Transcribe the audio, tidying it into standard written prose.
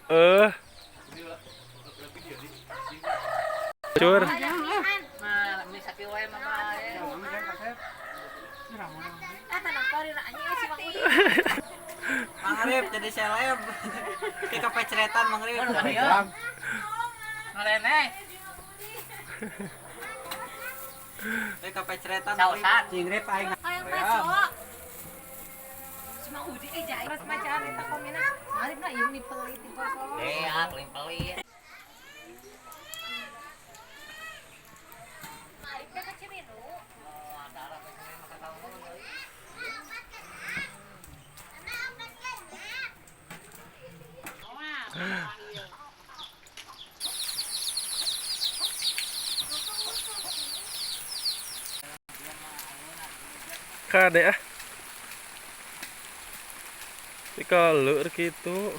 Eh. Cur. Nah, ini sakieu wae mah bae. Ah, tanah kori na anjing si Mang Udin. Mang Rip jadi seleb. Kayak kepeceretan Mang Rip. Ngarene. Kayak kepeceretan Mang Rip. Sausan. Cing Rip aing. Hayang baso. Si Mang Udin eh jai. Terus macam eta komena. Arif na ieu ni pelit di baso. Eh, ah, paling pelit. Arif teh ka Cibindu. Kade ah. Dikaleur gitu.